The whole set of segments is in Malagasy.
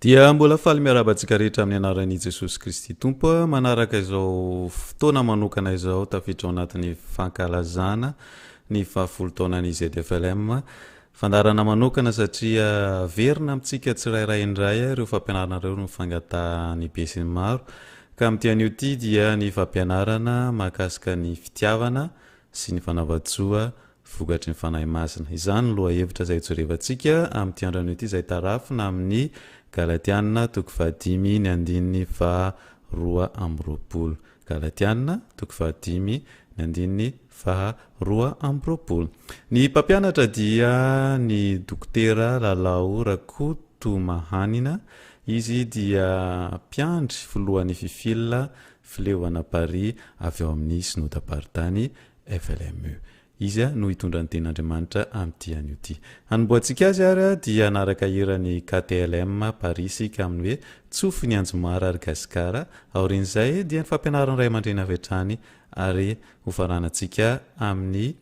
Dia mbola faly miarahaba antsika rehetra amin'ny anaran'i Jesosy Kristy Tompo manaraka izao fotoana manokana izao tafiditra ao anatin'ny fankalazana ny fahafolo taonan'ny ZFLM. Fandaharana manokana satria averina amintsika tsirairay indray ireo fampianarana ireo no fangatahan'ny besinimaro ka amin'ity anio ity dia ny fampianarana mahakasika ny fitiavana sy ny fanaovan-tsoa vokatry ny Fanahy Masina. Izany no lohahevitra izay hojerevantsika amin'ity andro anio ity izay tarafina amin'ny Galatiana toko fahadimy ny andininy faha 22. Galatiana toko fahadimy ny andininy faha 22. Ny mpampianatra dia ny Dokotera Lalao Rakotomahanina. Izy dia mpiandry filohan'ny Fifil Fileovana Paris avy ao amin'ny Synodam-paritany FLMU. Izy no hitondra ny tenin'Andriamanitra amin'ity anio ity. Hanombohantsika azy ary dia hanaraka hiran'ny KTLM Paris isika amin'ny hoe Tsofy ny anjomara ry Gasikara. Aorian'izay dia ny fampianaran'ny ray aman-dreny avy hatrany ary hofaranantsika amin'ny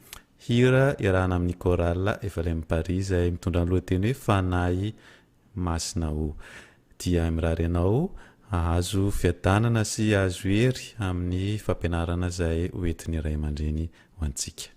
hira iarahana amin'ny Chorale FLM Paris izay mitondra ny lohateny hoe Fanahy Masina o. Dia mirary anao hahazo fiadanana sy hahazo hery amin'ny fampianarana izay ho entin'ny ray aman-dreny ho antsika.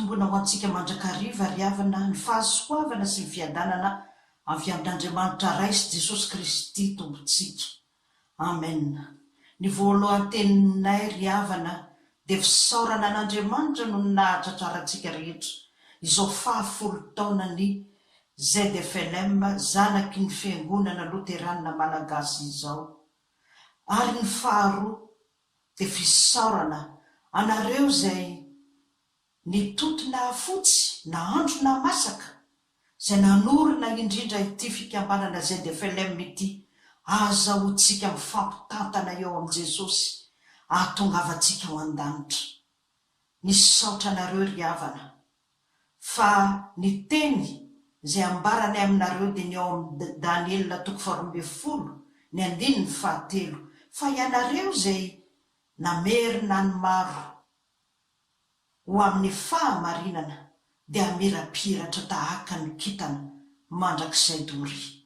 Ampitomboina ho antsika mandrakariva ry havana ny fahasoavana sy ny fiadanana avy amin'Andriamanitra Ray sy Jesosy Kristy Tompontsika. Amen. Ny voalohan-teninay ry havana dia fisaorana an'Andriamanitra noho ny nahatratrarantsika rehetra izao fahafolo taonan'ny ZFLM zanaky ny Fiangonana Loterana Malagasy izao. Ary ny faharoa dia fisaorana anareo izay nitoto nahafotsy na andro na masaka, izay nanorina indrindra ity fikambanana ZFLM ity, ahazahoantsika mifampitantana eo amin'i Jesosy ahatongavantsika ao an-danitra. Misaotra anareo ry havana fa ny teny izay ambaranay aminareo dia ny ao amin'ny Daniela toko faharoambinifolo ny andininy fahatelo, fa ianareo izay namerina ny maro ho amin'ny fahamarinana dia hamirapiratra tahaka ny kintana mandrakizay doria.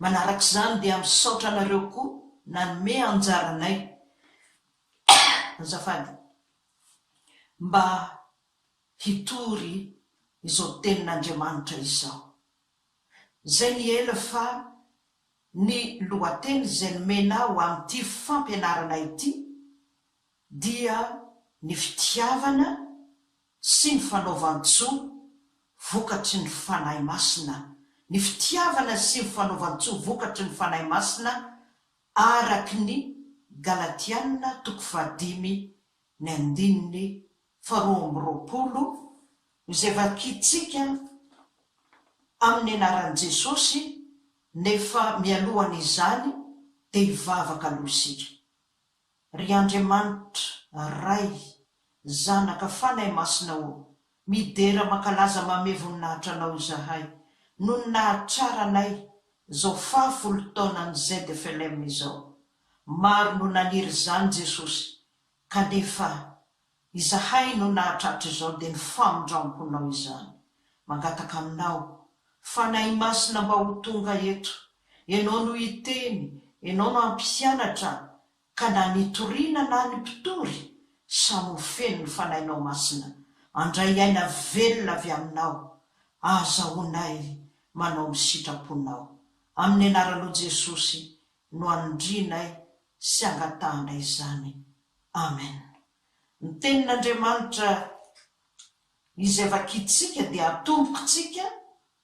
Manaraka izany dia misaotra anareo koa nanome anjaranay, azafady, mba hitory izao tenin'Andriamanitra izao. Izay ny ela fa ny lohateny izay nomena ho amin'ity fampianarana ity dia ny fitiavana sy ny fanaovan-tsoa vokatry ny Fanahy Masina, ny fitiavana sy ny fanaovan-tsoa vokatry ny Fanahy Masina araky ny Galatiana toko fahadimy ny andininy faharoa amby roapolo izay vakintsika amin'ny anaran'i Jesosy nefa mialohan'izany dia hivavaka aloha isika. Ry Andriamanitra, Ray, Zanaka, Fanahy Masina ô, midera mankalaza manome voninahitra Anao izahay noho ny nahatrara anay izao fahafolo taonan'ny ZFLM izao. Maro no naniry izany Jesosy kanefa izahay no nahatratra izao dia ny famindramponao izany. Mangataka Aminao, Fanahy Masina mba ho tonga eto. Ianao no hiteny, Ianao no hampianatra ka na ny toriana na ny mpitory samy ho feno ny Fanahinao Masina, handray aina velona avy Aminao, ahazahoanay manao ny sitraponao. Amin'ny anaranao Jesosy no anindrianay sy angatahanay izany. Amen. Ny Tenin'Andriamanitra izay vakintsika dia atombokintsika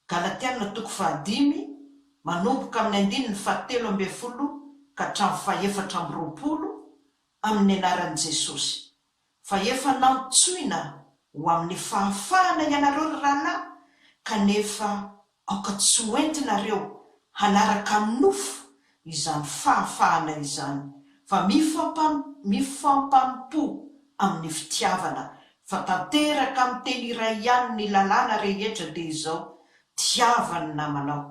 Galatiana toko fahadimy, manomboka amin'ny andininy fahatelo ambin'ny folo ka hatramin'ny fahefatra amby roapolo, amin'ny anaran'i Jesosy. Fa efa nantsoina ho amin'ny fahafahana ianareo ry rahalahy, kanefa aoka tsy ho entinareo hanaraka ny nofo izany fahafahana izany, fa mifampanompo amin'ny fitiavana, fa tanteraka amin'ny teny iray ihany ny lalàna rehetra dia izao, tiava ny namanao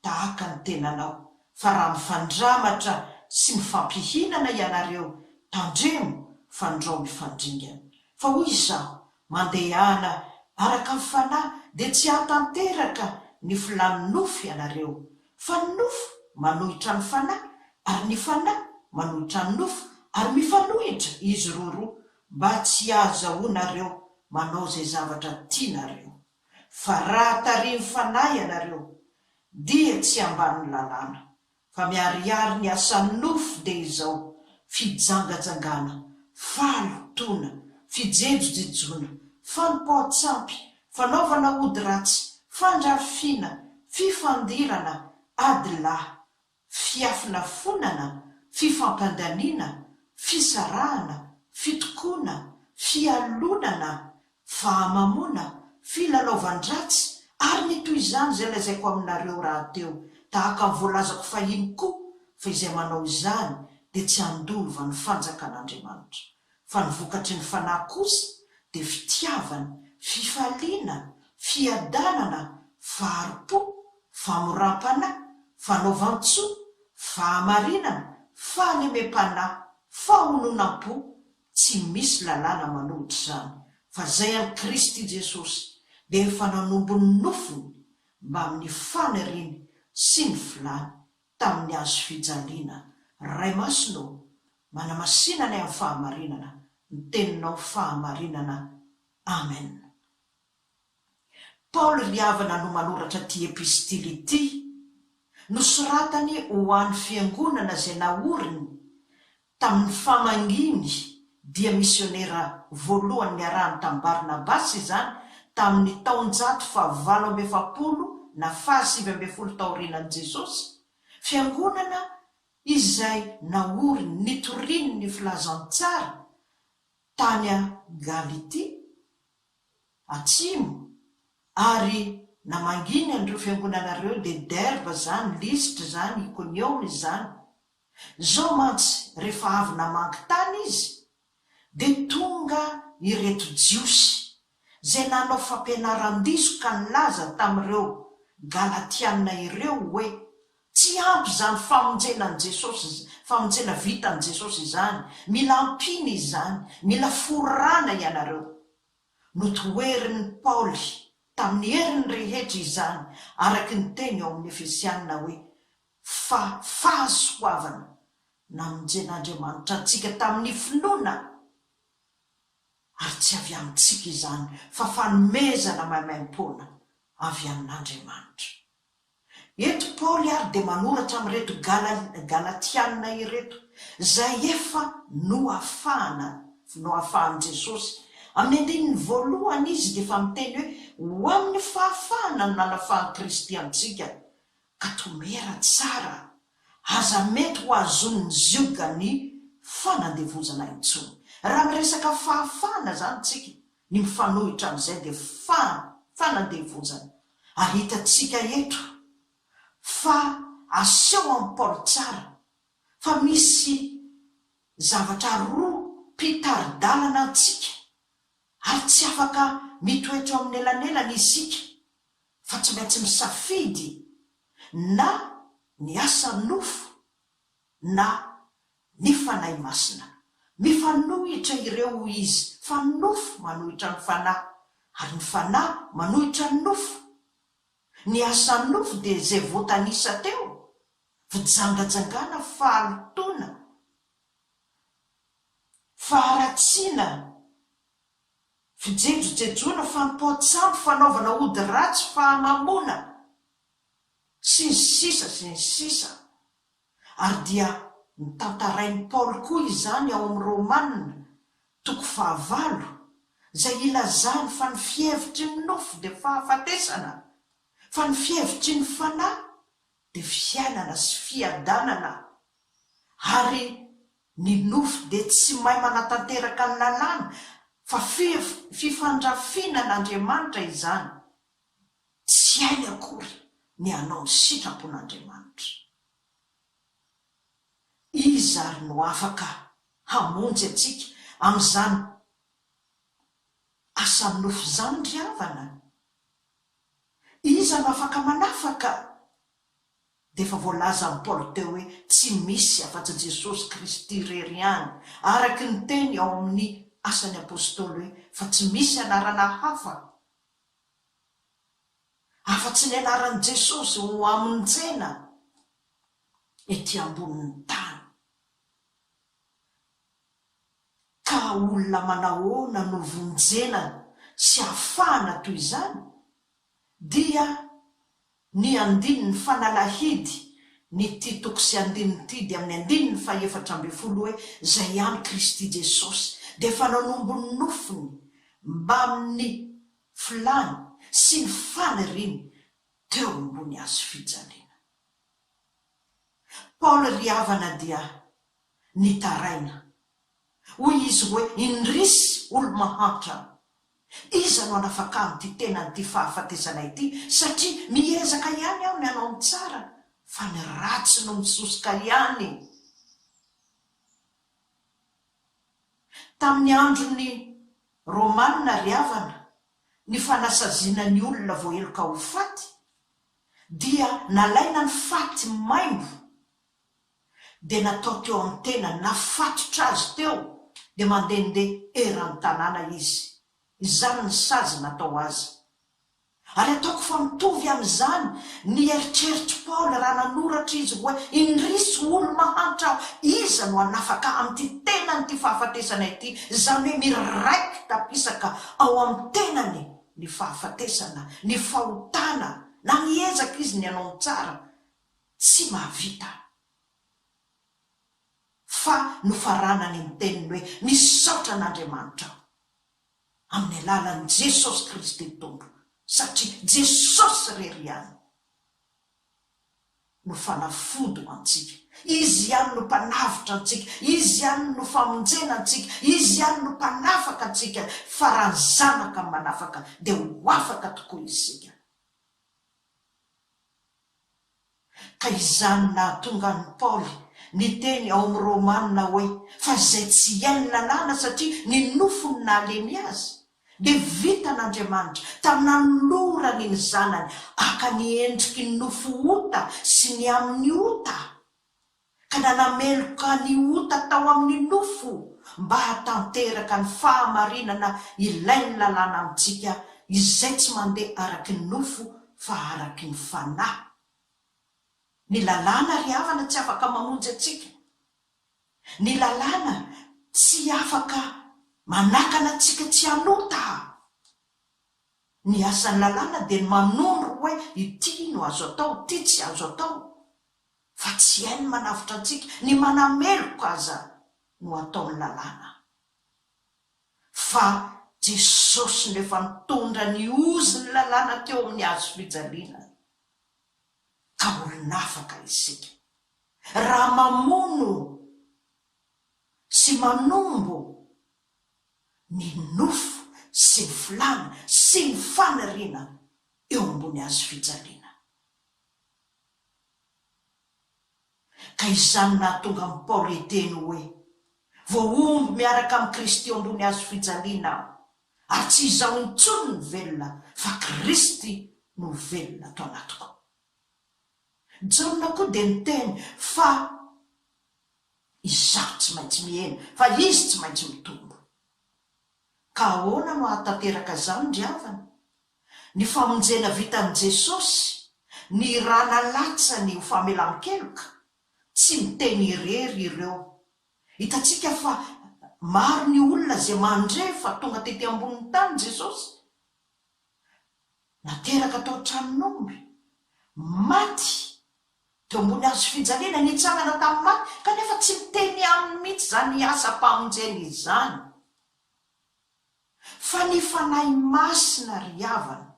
tahaka ny tenanao, fa raha mifandramatra sy mifampihinana ianareo, tandremo fandrao mifandringana. Fa hoy izaho, mandehana araka ny fanahy dia tsy hahatanteraka ny filàn'ny nofo ianareo, fa ny nofo manohitra ny fanahy, ary ny fanahy manohitra ny nofo, ary mifanohitra izy roroa, mba tsy hahazahoanareo manao izay zavatra tianareo. Fa raha tarihin'ny Fanahy ianareo, dia tsy ambanin'ny lalàna, fa miharihary ny asan'ny nofo dia izao, fijangajangana, fahalotoana, fijejojejoana, fanompoan-tsampy, fanaovana ody ratsy, fandrafiana, fifandirana, adilahy, fiafonafonana, fifampandaniana, fisarahana, fitokoana, fialonana, fahamamoana, filalaovan-dratsy, ary ny toy izany izay lazaiko aminareo rahateo, tahaka ny voalazako fahiny koa, fa izay manao izany dia tsy handova ny fanjakan'Andriamanitra. Fa ny vokatry ny Fanahy kosa dia fitiavana, fifaliana, fiadanana, fahari-po, famoram-panahy, fanaovan-tsoa, fahamarinana, fahalemem-panahy, fahononam-po, tsy misy lalàna manohitra izany, fa izay an'i Kristy Jesosy dia efa nanombo ny nofony mbamin'ny faniriany sy ny filany tamin'ny hazo fijaliana. Ray Masina ô, manamasina anay amin'ny fahamarinana, ny Teninao fahamarinana. Amen. Paoly ry havana no manoratra ity epistily ity. Nosoratany ho an'ny fiangonana izay naoriny tamin'ny famangiany dia misionera voalohany niarahany tamin'i Barnabasy izany tamin'ny taonjato fahavalo amby efapolo na faha-19 taorianan'i Jesosy, fiangonana izay naoriny nitoriany ny filazantsara tany Galitia atsimo ary namanginy an'ireo fiangonana ireo dia Derba izany, Lystra izany, Ikonioma izany. Izao mantsy rehefa avy namangy tany izy dia tonga ireto Jiosy izay nanao fampianaran-diso ka nilaza tamin'ireo Galatiana ireo hoe tsy ampy izany famonjena an'i Jesosy, famonjena vitan'i Jesosy izany, mila ampiana izany, mila forana ianareo. Notoherin'i Paoly tamin'ny heriny rehetra izany araka ny teny ao amin'ny Efesiana hoe fa fahasoavana namonjen'Andriamanitra antsika tamin'ny finoana, ary tsy avy amintsika izany, fa fanomezana maimaimpoana avy amin'Andriamanitra. Eto Paoly ary dia manoratra amin'ireto Galatiana ireto, izay efa nohafahana, nohafahan'i Jesosy. Amin'ny andininy voalohany izy dia efa miteny hoe, ho amin'ny fahafahana no nanafahan'i Kristy antsika, Ka tomera tsara, aza mety ho azon'ny ziogan'ny fanandevozana intsony. Raha miresaka fahafahana izany tsika, ny mifanohitra amin'izay dia fanandevozana. Ary hitantsika eto fa aseho amin'i Paoly tsara fa misy zavatra roa mpitari-dalana antsika ary tsy afaka mitoetra eo amin'ny elanelany isika fa tsy maintsy misafidy na ny asan'ny nofo na ny Fanahy Masina. Mifanohitra ireo hoy izy fa ny nofo manohitra ny Fanahy ary ny Fanahy manohitra ny nofo. Ny asan'ny nofo dia izay voatanisa teo, fijangajangana, fahalotoana, faharatsiana, Fijejojejoana, fanompoan-tsampy, fanaovana ody ratsy, fahamamoana, sy ny sisa sy ny sisa Ary dia notantarain'i Paoly koa izany ao amin'ny Romana, toko fahavalo, izay ilazany fa ny fihevitry ny nofo dia fahafatesana, fa ny fihevitry ny fanahy dia fiainana sy fiadanana, ary ny nofo dia tsy mahay manatanteraka ny lalàna fa fifandrafiana an'Andriamanitra izany, tsy hainy akory ny hanao ny sitrapon'Andriamanitra. Iza ary no afaka hamonjy antsika amin'izany asan'ny nofo izany ry havana? Iza no afaka manafaka? Dia efa voalazan'i Paoly teo hoe tsy misy afa-tsy Jesosy Kristy irery ihany, araka ny teny ao amin'ny Asan'ny Apostoly hoe fa tsy misy anarana hafa afa-tsy ny anaran'i Jesosy ho hamonjena ety ambonin'ny tany. Ka olona manahoana no vonjena sy afahana toy izany? Dia ny andininy fanalahidy ny ity toko sy andininy ity dia amin'ny andininy faha-14 hoe izay ihany Kristy Jesosy dia efa nanombo ny nofony mbamin'ny filany sy ny faniriany teo ambony hazo fijaliana. Paoly ry havana dia nitaraina. Hoy izy hoe, Indrisy, olo-mahantra! Iza no hanafaka an'ity tenan'ity fahafatesana ity, satria miezaka ihany aho ny hanao ny tsara, fa ny ratsy no misosoka ihany. Tamin'ny andron'ny Romana ry havana, ny fanasaziana ny olona voaheloka ho faty dia nalaina ny faty maimbo dia natao teo amin'ny tenany, nafatotra azy teo dia mandehandeha eran'ny tanàna izy. Izany ny sazy natao azy. Ary ataoko fa mitovy amin'izany ny eritreritr'i Paoly raha nanoratra izy hoe, Indrisy, olo-mahantra aho, iza no hanafaka ahy amin'ity tenan'ity fahafatesana ity? Izany hoe miraiki-tapisaka ao amin'ny tenany. ny fahafatesana, ny fahotana, na miezaka izy ny hanao ny tsara, tsy mahavita. Fa nofaranany ny teniny hoe, Misaotra an'Andriamanitra aho, amin'ny alalan'i Jesosy Kristy Tompo, satria Jesosy irery ihany no fanafody ho antsika. Izy ihany no Mpanavotra antsika, Izy ihany no famonjena antsika, Izy ihany no Mpanafaka antsika, fa raha ny Zanaka no manafaka dia ho afaka tokoa isika. Ka izany nahatonga an'i Paoly niteny ao amin'ny Romana hoe, Fa izay tsy hain'ny lalàna satria ny nofo no nahalemy azy, dia vitan'Andriamanitra tamin'ny nanolorany ny Zanany haka ny endriky ny nofo ota sy ny amin'ny ota, ka nanameloka ny ota tao amin'ny nofo mba hahatanteraka ny fahamarinana ilain'ny lalàna amintsika izay tsy mandeha araky ny nofo fa araky ny Fanahy. Ny lalàna ry havana tsy afaka mamonjy antsika. Ny lalàna tsy afaka manakana antsika tsy hanota. Ny asan'ny lalàna dia ny manondro hoe ity no azo atao, ity tsy azo atao. Fa tsy hainy ny manavotra antsika, ny manameloka aza no ataon'ny lalàna. Fa Jesosy no efa nitondra ny ozin'ny lalàna teo amin'ny hazo fijaliana, ka olon'afaka isika. Raha mamono sy manombo ny nofo sy ny filàna sy ny faniriana eo ambony hazo fijaliana. Ka izany nahatonga an'i Paoly hiteny hoe, Voahombo miaraka amin'i Kristy eo ambony hazo fijaliana aho, ary tsy izaho intsony no velona, fa Kristy no velona ato anatiko. Jaona koa dia niteny fa izaho tsy maintsy mihena, fa izy tsy maintsy mitombo. Ka ahoana no hahatanteraka izany ry havana? Ny famonjena vitan'i Jesosy, ny rà nalatsany ho famelan-keloka, tsy miteny irery ireo. Hitantsika fa maro ny olona izay mandre fa tonga tety ambonin'ny tany Jesosy, nateraka tao an-tranon'omby, maty teo ambony hazo fijaliana, nitsangana tamin'ny maty, kanefa tsy miteny aminy mihitsy izany asam-pamonjena izany. Fa ny Fanahy Masina ry havana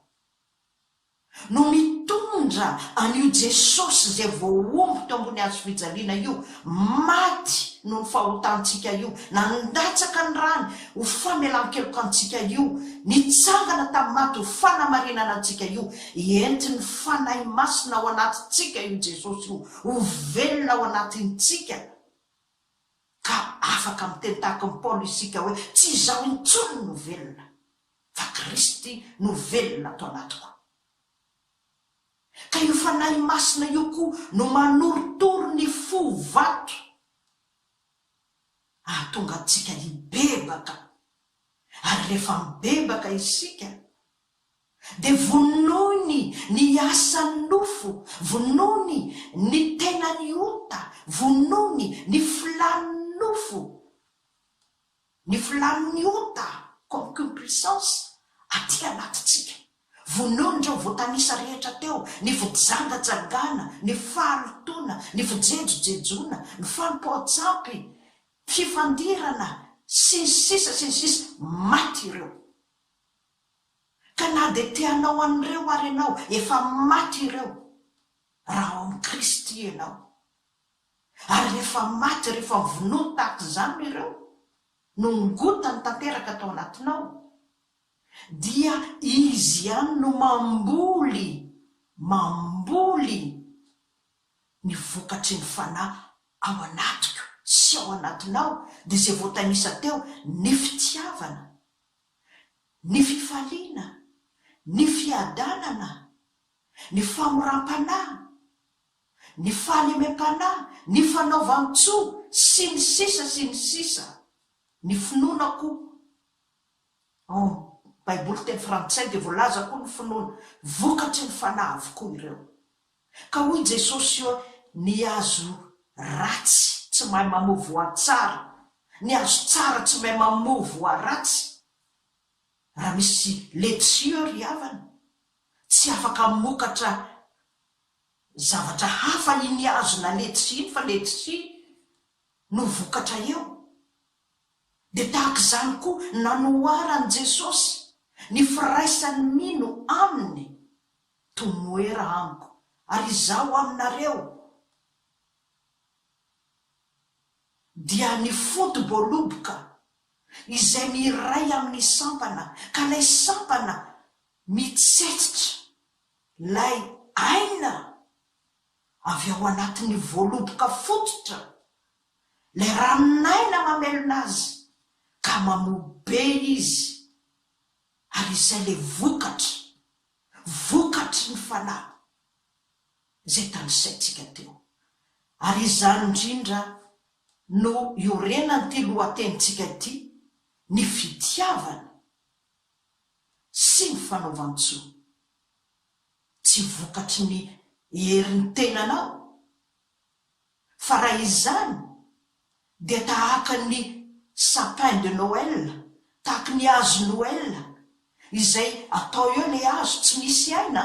no mitondra an'io Jesosy izay voahombo teo ambony hazo fijaliana io, maty noho ny fahotantsika io, nandatsaka ny rany ho famelan-keloka antsika io, nitsangana tamin'ny maty ho fanamarinana antsika io, entin'ny Fanahy Masina ao anatintsika io Jesosy io, ho velona ao anatintsika. Ka afaka miteny tahaka an'i Paoly isika hoe, Tsy izaho intsony no velona, fa Kristy no velona ato anatiko. Ka io Fanahy Masina io koa no manorotoro ny fo vato hahatonga antsika hibebaka. Ary rehefa mibebaka isika, Dia vonoiny ny asan'ny nofo, vonoiny ny tenan'ny ota, vonoiny ny filàn'ny nofo, ny filàn'ny ota, concupiscence, aty anatintsika. Vonoiny ireo voatanisa rehetra teo, ny fijangajangana, ny fahalotoana, ny fijejojejoana, ny fanompoan-tsampy, fifandirana, sy ny sisa sy ny sisa, maty ireo. Ka na dia te hanao an'ireo ary ianao, efa maty ireo raha ao amin'i Kristy ianao. Ary rehefa maty, rehefa vonoiny tahaka izany ireo, nongotany tanteraka tao anatinao, dia Izy ihany no mamboly, mamboly ny vokatry ny Fanahy ao anatiko sy ao anatinao, dia izay voatanisa teo, ny fitiavana, ny fifaliana, ny fiadanana, ny famoram-panahy, ny fahalemem-panahy, ny fanaovan-tsoa, sy ny sisa sy ny sisa Ny finoana koa. Ao amin'ny Baiboly teny frantsay dia voalaza koa ny finoana. Vokatry ny fanahy avokoa ireo. Ka hoy Jesosy hoe, ny hazo ratsy tsy mahay mamoa voa tsara, ny hazo tsara tsy mahay mamoa voa ratsy. Raha misy letchi eo ry havana, tsy afaka hamokatra zavatra hafa iny hazona letchi iny fa letchi no vokatra eo. Dia tahaka izany koa nanoharan'i Jesosy ny firaisan'ny mino Aminy, Tomoera Amiko, ary Izaho aminareo. Dia ny foto-boaloboka izay miray amin'ny sampana, ka ilay sampana mitsetsitra ilay aina avy ao anatin'ny voaloboka fototra, ilay ranon'aina mamelona azy, ka mamoa be izy, ary izay ilay vokatra, vokatry ny Fanahy, izay tanisaintsika teo. Ary izany indrindra no iorenan'ity lohatenintsika ity, ny fitiavana sy ny fanaovan-tsoa. Tsy vokatry ny herin'ny tenanao, fa raha izany dia tahaka ny sapin de Noël, tahaky ny hazo Noël, izay atao eo ilay hazo tsy misy aina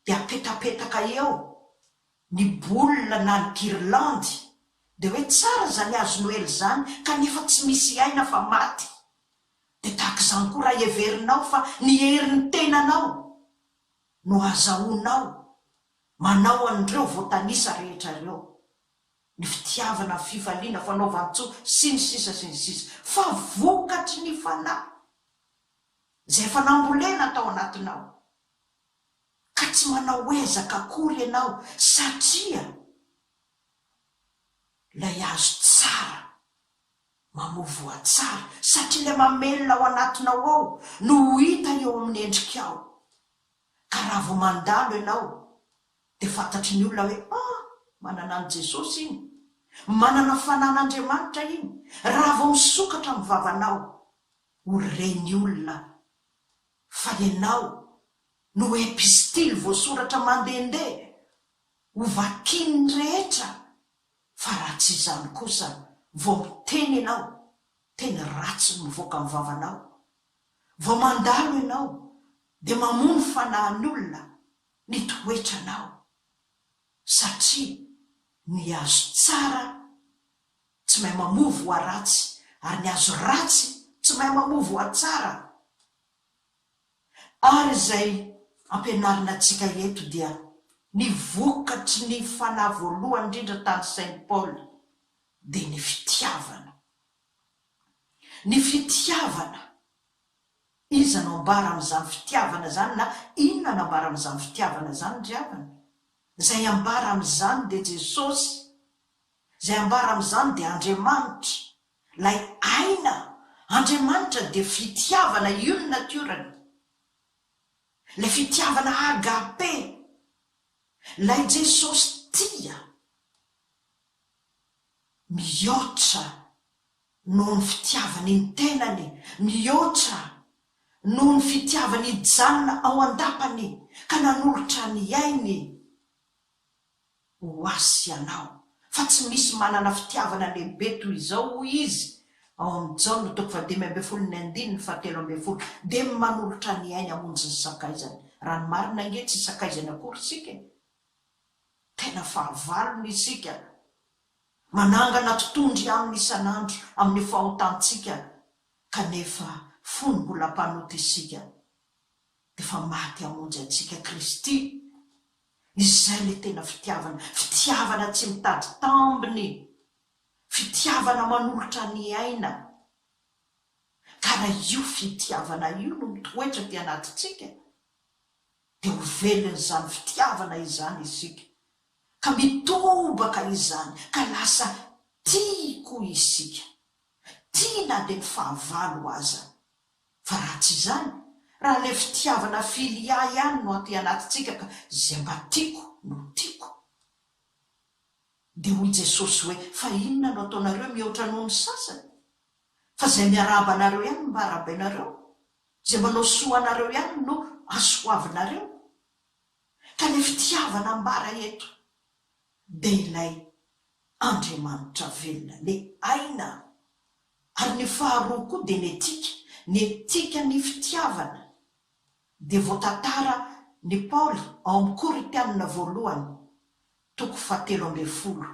dia apetapetaka eo ny boule na ny guirlande, dia hoe tsara izany hazo Noely izany kanefa tsy misy aina fa maty. Dia tahaka izany koa raha heverinao fa ny herin'ny tenanao no azahoanao manao an'ireo voatanisa rehetra ireo, ny fitiavana, ny fifaliana, fanaovan-tsoa, sy ny sisa sy ny sisa Fa vokatry ny Fanahy izay efa nambolena tao anatinao, ka tsy manao ezaka akory ianao satria ilay hazo tsara mamoa voa tsara, satria ilay mamelona ao anatinao ao no ho hita eo amin'ny endrikao. Ka raha vao mandalo ianao dia fantatry ny olona hoe ah, manana an'i Jesosy iny, manana fanan'Andriamanitra iny, raha vao misokatra ny vavanao, ho ren'ny olona fa ianao no epistily voasoratra mandehandeha ho vakian'ny rehetra fa raha tsy izany kosa vao miteny ianao, teny ratsy no mivoaka amin'ny vavanao, vao mandalo ianao dia mamono fanahin'olona ny toetranao satria ny hazo tsara tsy mahay mamoa voa ratsy ary ny hazo ratsy tsy mahay mamoa voa tsara. Ary izay ampianarina antsika eto dia ny vokatry ny fanahy voalohany indrindra tanisain'i Paoly dia ny fitiavana. Ny fitiavana. Iza no ambara amin'izany fitiavana izany na inona no ambara amin'izany fitiavana izany ry havana? Izay ambara amin'izany dia Jesosy. Izay ambara amin'izany dia Andriamanitra. Ilay aina. Andriamanitra dia fitiavana, io ny natiorany. Ilay fitiavana agape. Ilay Jesosy tia mihoatra noho ny fitiavany ny tenany, mihoatra noho ny fitiavany hijanona ao an-dapany ka nanolotra ny ainy ho ahy sy anao. Fa tsy misy manana fitiavana lehibe toy izao, hoy Izy, ao amin'ny Jaona toko fahadimy ambin'ny folo ny andininy fahatelo ambin'ny folo, dia ny manolotra ny ainy hamonjy ny sakaizany. Raha ny marina ange tsy sakaizany akory isika e! Tena fahavalony isika. Manangana totohondry aminy isan'andro amin'ny fahotantsika, kanefa fony mbola mpanota isika, dia efa maty hamonjy antsika Kristy. Izay ilay tena fitiavana, fitiavana tsy mitady tambiny, fitiavana manolotra ny aina. Ka raha io fitiavana io no mitoetra aty anatintsika, dia ho velon'izany fitiavana izany isika. Ka mitobaka izany, ka lasa tia koa isika. Tia na dia ny fahavalo aza. Fa raha tsy izany, raha ilay fitiavana filia ihany no aty anatintsika ka izay mba tiako no tiako, dia hoy Jesosy hoe, fa inona no ataonareo mihoatra noho ny sasany? Fa izay miarahaba anareo ihany no mba arahabainareo? Izay manao soa anareo ihany no asoavinareo? Ka ilay fitiavana ambara eto dia ilay Andriamanitra velona, ilay aina. Ary ny faharoa koa dia ny etika. Ny etikan'ny fitiavana dia voatantara ny Paoly ao amin'ny Korintianina voalohany toko fahatelo ambinifolo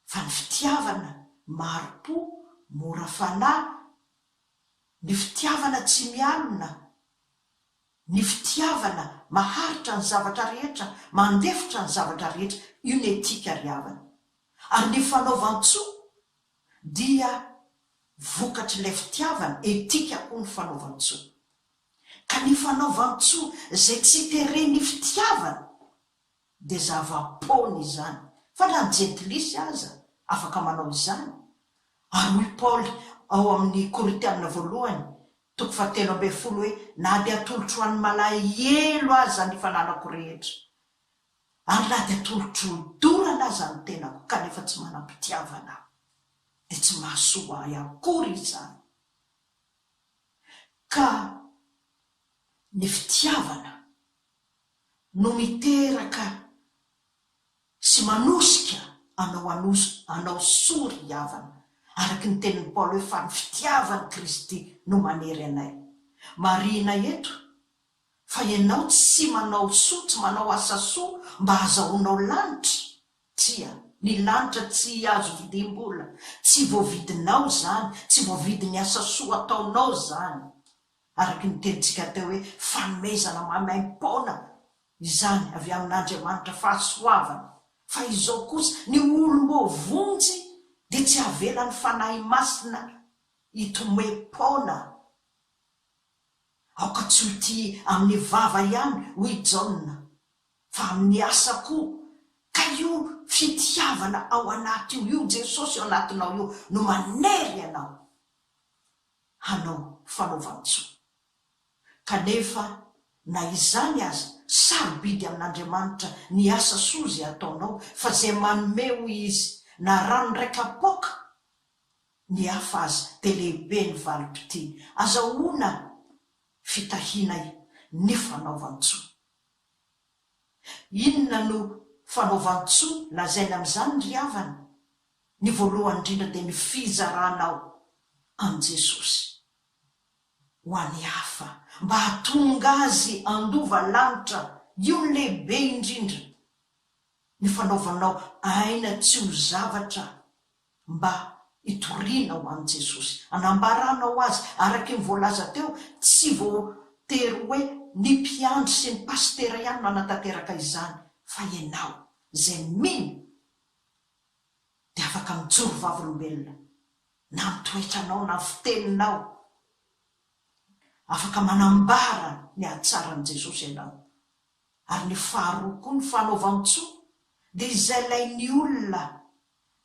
fa ny fitiavana mahari-po, mora fanahy, ny fitiavana tsy mialona, ny fitiavana maharitra ny zavatra rehetra, mandefitra ny zavatra rehetra, io ny etika ry havana. Ary ny fanaovan-tsoa dia vokatr'ilay fitiavana, etika koa ny fanaovan-tsoa. Ka ny fanaovan-tsoa izay tsy teren'ny fitiavana dia zava-poana izany, fa na ny jentilisa aza afaka manao izany. Ary hoy Paoly ao amin'ny Korintiana voalohany, toko fahatelo ambinifolo hoe, Na dia atolotro ho an'ny malahelo aza ny fananako rehetra, ary na dia atolotro hodorana aza ny tenako, kanefa tsy manam-pitiavana aho, dia tsy mahasoa ahy akory izany. Ka ny fitiavana no miteraka sy manosika anao hanao soa ry havana, araka ny tenin'i Paoly hoe fa ny fitiavan'i Kristy no manery anay. Marihina eto fa ianao tsy manao soa, tsy manao asa soa mba hahazahoanao lanitra, tsia, ny lanitra tsy azo vidiam-bola, tsy voavidinao izany, tsy voavidin'ny asa soa ataonao izany. Araka ny tenintsika teo hoe fanomezana maimaim-poana izany avy amin'Andriamanitra fahasoavana, fa izao kosa ny olom-boavonjy dia tsy avelan'ny Fanahy Masina hitomem-poana. Aoka tsy ho tia amin'ny vava ihany, hoy i Jaona, fa amin'ny asa koa, ka io fitiavana ao anaty io, io Jesosy ao anatinao io no manery anao hanao fanaovan-tsoa. Kanefa na izany aza, sarobidy amin'Andriamanitra ny asa soa izay ataonao, fa izay manome, hoy Izy, na rano iray kapoaka ny hafa aza, dia lehibe ny valim-pitia. Azahoana fitahiana ny fanaovan-tsoa. Inona no fanaovan-tsoa lazaina amin'izany ry havana? Ny voalohany indrindra dia ny fizaranao an'i Jesosy ho an'ny hafa mba hahatonga azy handova lanitra, io no lehibe indrindra, ny fanaovanao aina tsy ho zavatra mba hitoriana ho an'i Jesosy, hanambaranao Azy, araka ny voalaza teo, tsy voatery hoe ny mpiandry sy ny pasitera ihany no hanatanteraka izany fa ianao izay mino dia afaka mijoro vavolombelona na ny toetranao na ny fiteninao. Afaka manambara ny hatsaran'i Jesosy ianao. Ary ny faharoa koa ny fanaovan-tsoa dia izay ilain'ny olona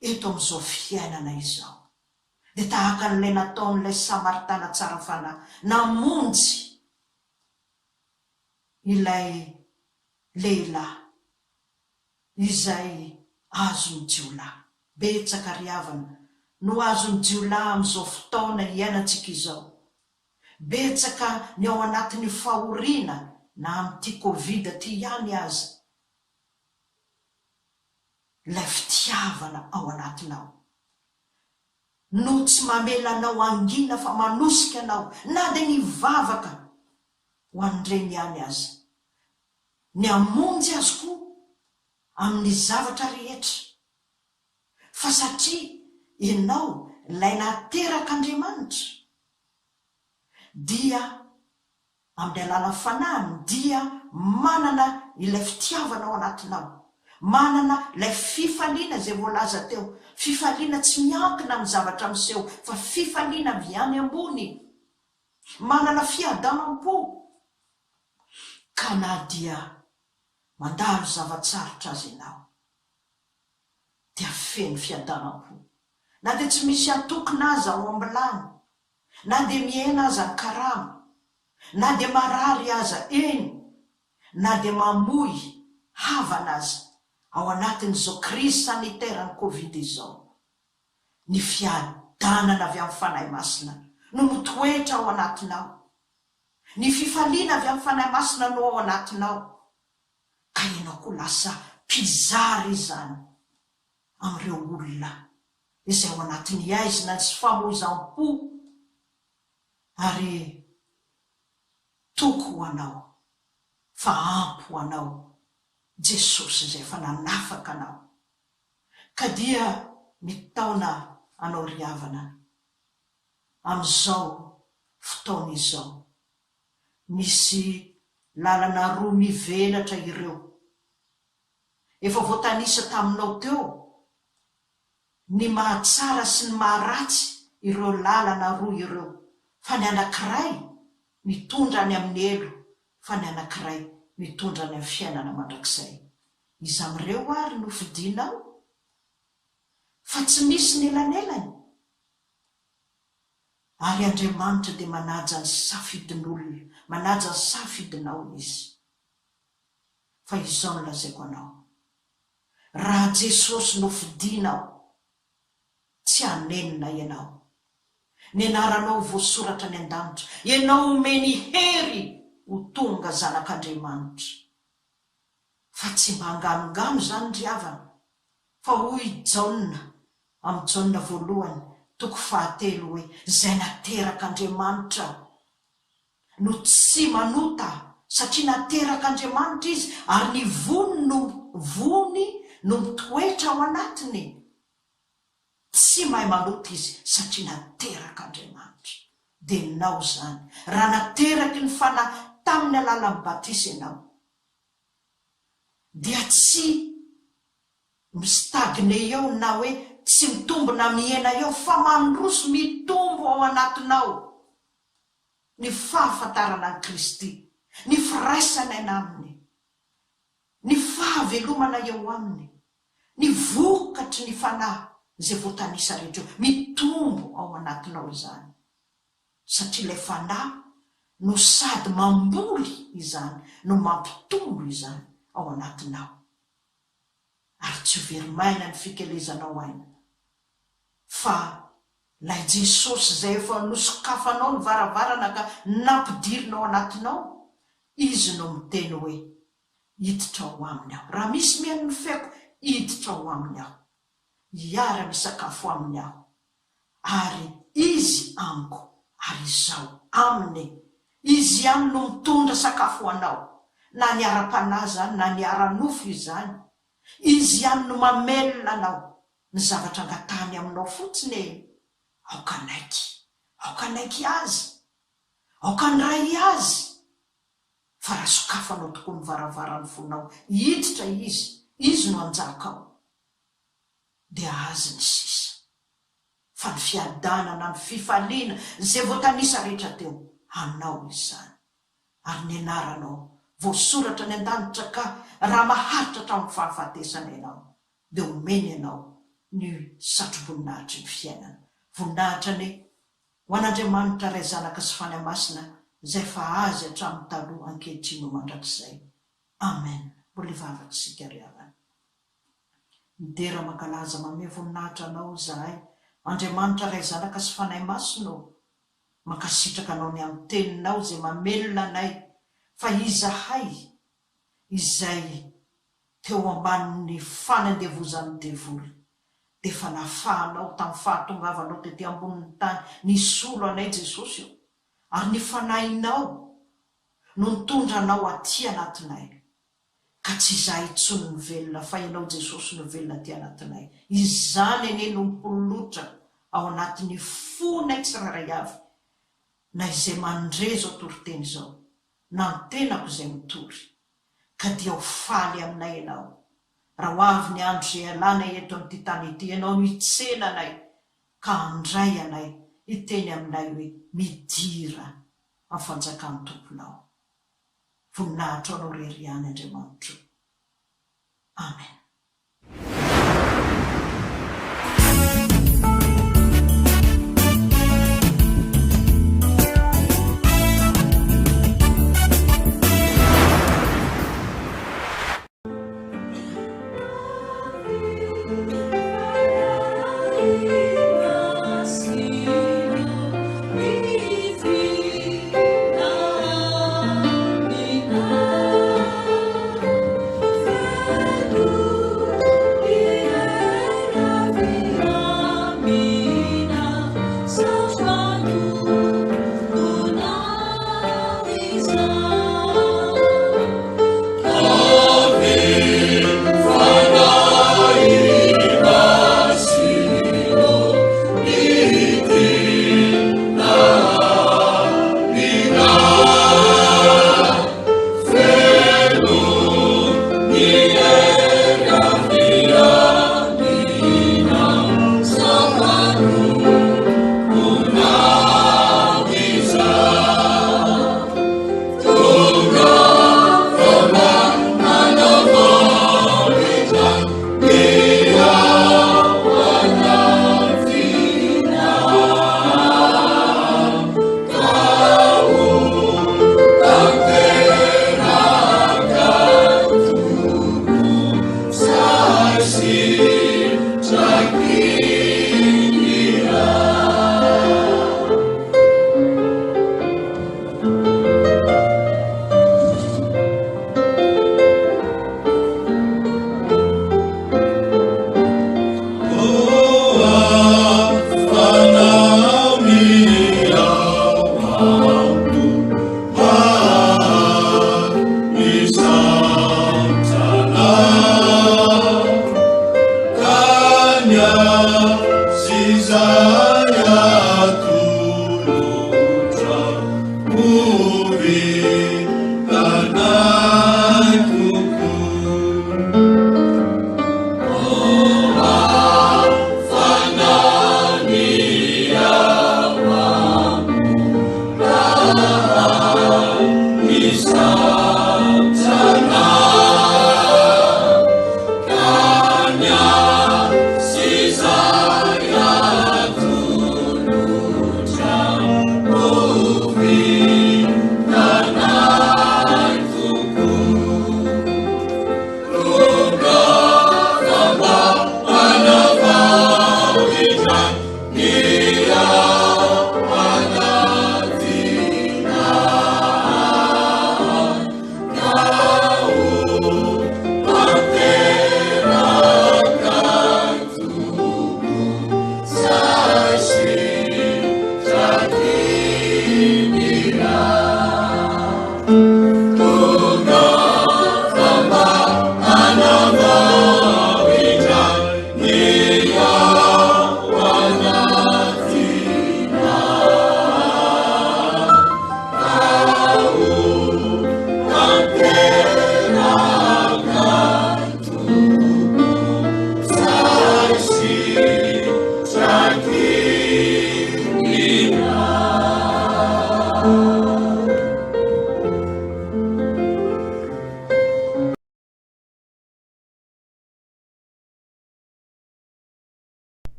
eto amin'izao fiainana izao. Dia tahaka an'ilay nataon'ilay Samaritana tsara fanahy namonjy ilay lehilahy izay azon'ny jiolahy. Betsaka ry havana no azon'ny jiolahy amin'izao fotaona iainantsika izao. Betsaka ny ao anatin'ny fahoriana na amin'ity covid ity ihany aza. Ilay fitiavana ao anatinao no tsy mamela anao hangina fa manosika anao na dia nivavaka ho an'ireny ihany aza. Ny hamonjy azy koa amin'ny zavatra rehetra, fa satria ianao ilay naterak'Andriamanitra, dia amin'ny alalan'ny Fanahiny dia manana ilay fitiavana ao anatinao, manana ilay fifaliana izay voalaza teo, fifaliana tsy miankina amin'ny zavatra miseho, fa fifaliana avy any ambony, manana fiadanam-po. Ka na dia mandalo zava-tsarotra aza ianao, dia feno fiadanam-po. Na dia tsy misy atokona aza ao am-bilany, na dia mihena aza ny karama, na dia marary aza, eny, na dia mamoy havana aza ao anatin'izao crise sanitaire ny covid izao, ny fiadanana avy amin'ny Fanahy Masina no mitoetra ao anatinao. Ny fifaliana avy amin'ny Fanahy Masina no ao anatinao, ka ianao koa lasa mpizara izany amin'ireo olona izay ao anatin'ny haizina sy famoizam-po. Ary toky ho anao fa ampy ho anao Jesosy izay efa nanafaka anao. Ka dia mitaona anao ry havana amin'izao fotoana izao. Misy lalana roa mivelatra ireo. Efa voatanisa taminao teo ny mahatsara sy ny maharatsy ireo lalana roa ireo, fa ny anankiray mitondra any amin'ny helo, fa ny anankiray mitondra any amin'ny fiainana mandrakizay. Iza amin'ireo àry no fidinao? Fa tsy misy ny elanelany. Ary Andriamanitra dia manaja ny safidin'olona, manaja ny safidinao Izy. Fa izao no lazaiko anao, raha Jesosy no fidinao, tsy hanenina ianao. Ny anaranao voasoratra any an-danitra, ianao omeny hery ho tonga zanak'Andriamanitra. Fa tsy mba anganongano izany ry havana, fa hoy i Jaona amin'ny Jaona voalohany toko fahatelo hoe, Izay naterak'Andriamanitra no tsy manota satria naterak'Andriamanitra izy ary ny vony no vony no mitoetra ao anatiny. Tsy mahay manota izy satria naterak'Andriamanitra. Dia nao izany, raha nateraky ny Fanahy tamin'ny alalan'ny batisa ianao, dia tsy mi-stagner eo na hoe tsy mitombo na mihena eo fa mandroso mitombo ao anatinao ny fahafantarana an'i Kristy, ny firaisana aina Aminy, ny fahavelomana eo Aminy, ny vokatry ny Fanahy izay voatanisa rehetra eo, mitombo ao anatinao izany satria ilay Fanahy no sady mamboly izany no mampitombo izany ao anatinao. Ary tsy ho very maina ny fikelezanao aina fa lay Jesosy izay efa nosokafanao ny varavarana ka nampidirinao anatinao, Izy no miteny hoe, hiditra ao aminy aho. Raha misy mihaino ny feoko, hiditra ao aminy aho. Hiara-misakafo aminy aho. Ary Izy amiko, ary izaho aminy. Izy ihany no mitondra sakafo ho anao, na ny ara-panahy izany na ny ara-nofo izany. Izy ihany no mamelona anao. Ny zavatra angatahany aminao fotsiny e, aoka hanaiky. Aoka hanaiky Azy. Aoka handray Azy. Fa raha sokafanao tokoa ny varavaran'ny fonao, hiditra Izy, Izy no hanjaka ao. Dia Azy ny sisa. Fa ny fiadanana, ny fifaliana, izay voatanisa rehetra teo, anao izany. Ary ny anaranao, voasoratra any an-danitra ka raha maharitra hatramin'ny fahafatesana ianao, dia omeny anao ny satroboninahitry ny fiainana. Voninahitra anie ho an'Andriamanitra Ray Zanaka sy Fanahy Masina izay efa Azy hatramin'ny taloha ankehitriny ho mandrakizay. Amen. Mbola hivavaka isika ry havana. Midera mankalaza manome voninahitra Anao izahay Andriamanitra Ray Zanaka sy Fanahy Masina ô. Mankasitraka Anao ny amin'ny Teninao izay mamelona anay fa izahay izay teo ambanin'ny fanandevozan'ny devoly dia efa nafahanao tamin'ny fahatongavanao tety ambonin'ny tany nisolo anay Jesosy ô ary ny Fanahinao no nitondra anao aty anatinay ka tsy izahay intsony no velona fa Ianao Jesosy no velona aty anatinay izany anie no mipololotra ao anatin'ny fonay tsirairay avy na izay mandre izao toriteny izao na ny tenako izay mitory ka dia ho faly aminay Ianao raha ho avy ny andro izay hialanay eto amin'ity tany ity, Ianao no hitsena anay ka handray anay hiteny aminay hoe, Midira amin'ny fanjakan'ny Tomponao. Voninahitro Anao irery ihany Andriamanitro. Amen.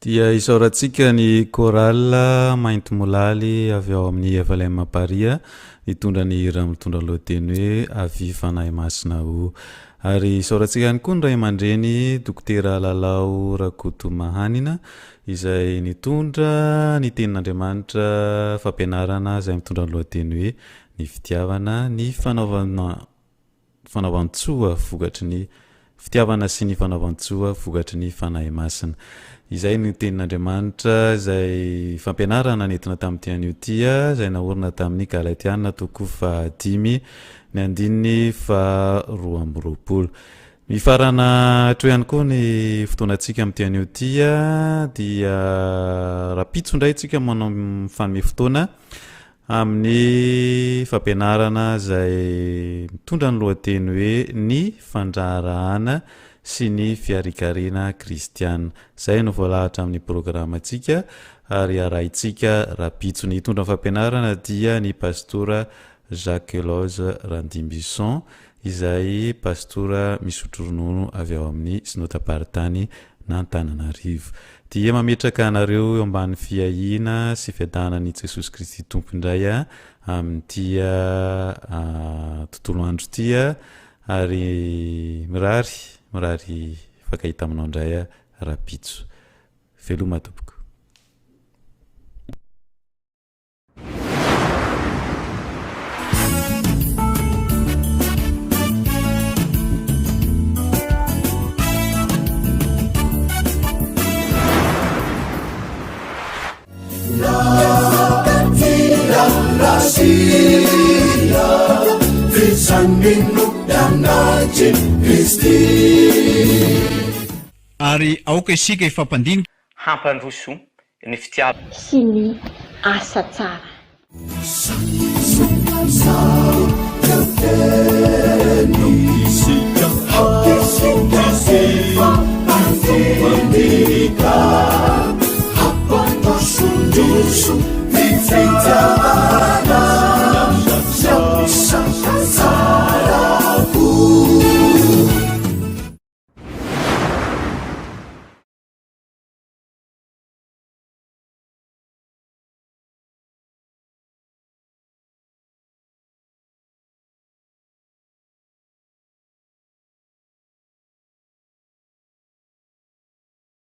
Dia isaorantsika ny Chorale Maintimolaly avy ao amin'ny FLM Paris nitondra ny hira mitondra lohateny hoe Avia Fanahy Masina o. Ary isaorantsika ihany koa ny ray aman-dreny Dokotera Lalao Rakotomahanina izay nitondra ny tenin'Andriamanitra fampianarana izay mitondra ny lohateny hoe ny fitiavana ny fanaovana fanaovan-tsoa vokatry ny fitiavana sy ny fanaovan-tsoa vokatry ny Fanahy Masina. Izay no tenin'Andriamanitra izay fampianarana nentina tamin'ity anio ity izay naorina tamin'ny Galatiana toko fahadimy ny andininy faha 22. Mifarana hatreo ihany koa ny fotoanantsika amin'ity anio ity dia rahampitso indray isika manao mifanome fotoana amin'ny fampianarana izay mitondra ny lohateny hoe Ny fandraharahana sy ny fiarikarena kristiana. Izay no voalahatra amin'ny programantsika ary arahintsika rahampitso. Ny hitondra ny fampianarana dia ny Pastora Jacques Eloge Randimbison izay pastora misotro ronono avy ao amin'ny Synodam-paritany n'Antananarivo. Dia mametraka anareo eo ambany fiahiana sy fiadanan'i Jesosy Kristy Tompo indray amin'ity tontolo andro ity ary mirary mirary hifankahita aminao indray rahampitso. Veloma tompoko. Ary aoka isika hifampandinika. Hampandroso ny fitiavana. Sy ny asa tsara.